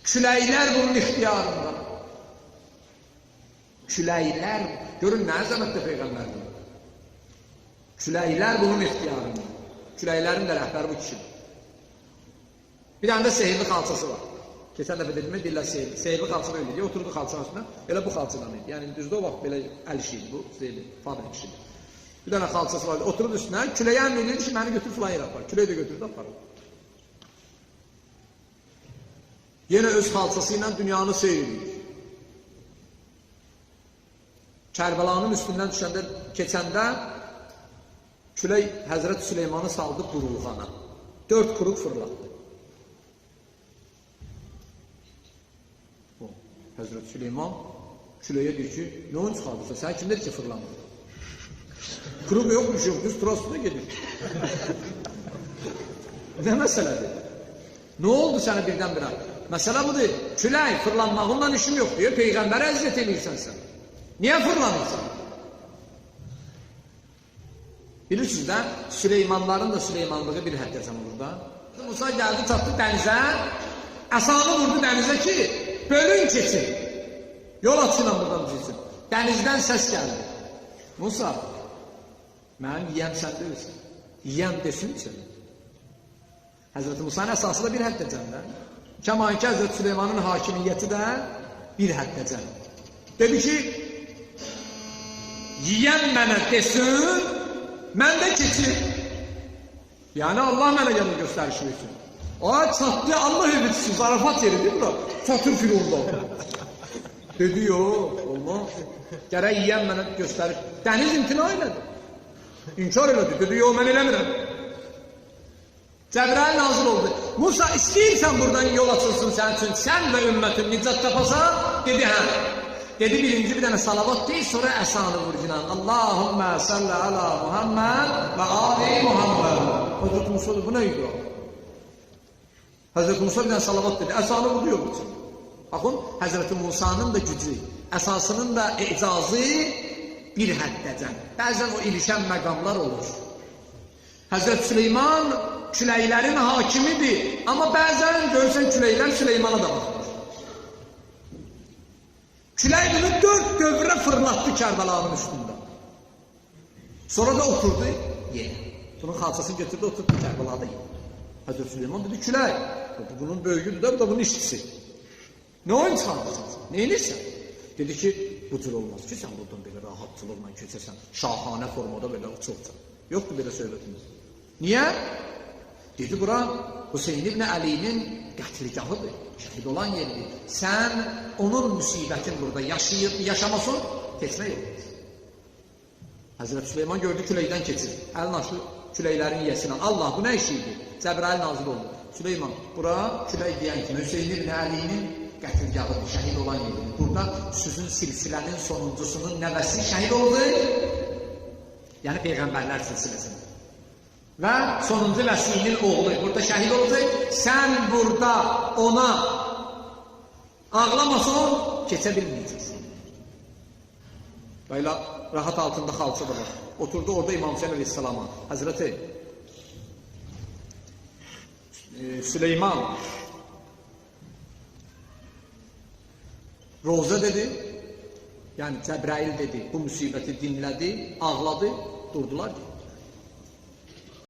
Küləklər bunun ixtiyarında. Küləklər, görün nə əzəmətdə Peyğəmbərdir. Küləklər bunun ixtiyarında. Küləklərin də rəhbəri bu kişidir. Bir dənə də sehirli xalçası var. Keçən dəfə dedim, deyirlər sehirli. Sehirli xalça belə idi. Oturdu xalçanın üstünə, elə bu xalçadan idi. Yəni düzdür o vaxt belə əl işi idi bu, sehirli, fabrik işidir. Bir dənə xalçası var idi. Oturdu üstünə, küləyə əmr edirdi ki, məni götür filan yerə apar. Külək də götürdü, aparır. Yenə öz xalçası ilə dünyanı seyr edir. Kərbəlanın üstündən düşəndə, keçəndə külək Həzrət Süleymanı saldı quruğana. 4 quruq fırlatdı. O, Həzrət Süleyman küləyə deyir ki, nə oyun çıxardırsan? Sən kimdir ki fırlanır? Quruq yoxmuş, yox, düz turasına gedir. Nə məsələdir? Nə oldu sənə birdən-birə? Məsələ budur, külək fırlanmağınla işim yox deyir, Peyğəmbərə əziyyət eləyirsən sən. Niyə fırlanırsan? Bilirsiniz də, Süleymanların da Süleymanlığı bir həddəcən olur da. Musa gəldi, çatdı dənizə, əsanı vurdu dənizə ki, bölün keçin. Yol açıyla buradan keçsin. Dənizdən səs gəldi. Musa, mənim yiyəm sən deyilsən. Yiyəm desin sən. Həzrəti Musanın əsası da bir həddəcən də. Kəman ki, Həzrəti Süleymanın hakimiyyəti də bir həddəcən. Dedi ki, yiyəm mənə desin, mən də keçir. Yəni Allah mənə gəlir göstəriş versin. Ay çatdı, Allah evi zarafat yeridir bura. Çatır Fironda. Dedi, yox, olmaz. Gərək yiyəm mənə göstəriş. Dəniz imtina elədi. İnkar elədi. Dedi, yox, mən eləmirəm. Cəbrail nazil oldu. Musa, istəyirsən buradan yol açılsın sənin üçün, sən və ümmətin nicat tapasan? Dedi, hə. Dedi, birinci bir dənə salavat deyil, sonra əsanı vur ginan. Allahümmə salli ala Muhammed və ali Muhammed. Həzrət Musa dedi, bu nə idi o? Həzrət Musa bir dənə salavat dedi, əsanı vurdu yol üçün. Baxın, Həzrət Musanın da gücü, əsasının da icazı bir həddəcən. Bəzən o ilişən məqamlar olur. Həzrət Süleyman küləklərin hakimidir. Amma bəzən görürsən küləklər Süleymana da baxmır. Külək bunu 4 dövrə fırlatdı Kərbəlanın üstündə. Sonra da oturdu yerə. Bunun xalçasını götürdü, oturdu Kərbəlada yerə. Həzrət Süleyman dedi, külək, bu bunun böyüyüdür də, bu da bunun işçisi. Nə oyun çıxardırsan sən? Nə elirsən? Dedi ki, bu cür olmaz ki, sən buradan belə rahatçılıqla keçəsən, şahanə formada belə uçursan. Yoxdur belə söhbətimiz. Niyə? Dedi, bura Hüseyin ibn Əlinin qətligahıdır, şəhid olan yeridir. Sən onun müsibətin burada yaşayıb, yaşamasın, keçmək olmaz. Həzrət Süleyman gördü, küləkdən keçir. Əlin açdı küləklərin yiyəsinə. Allah, bu nə işi idi? Cəbrail nazil oldu. Süleyman, bura külək deyən kimi Hüseyin ibn Əlinin qətligahıdır, şəhid olan yeridir. Burada sizin silsilənin sonuncusunun nəvəsi şəhid oldu. Yəni Peyğəmbərlər silsiləsində. Və sonuncu vəsinin oğlu burada şəhid olacaq. Sən burada ona ağlamasın, keçə bilməyəcəksin. Belə rahat altında xalça da var. Oturdu orada İmam Hüseyin Aleyhisselama. Həzrəti Süleyman Roza dedi, yəni Cəbrail dedi, bu müsibəti dinlədi, ağladı, durdular ki.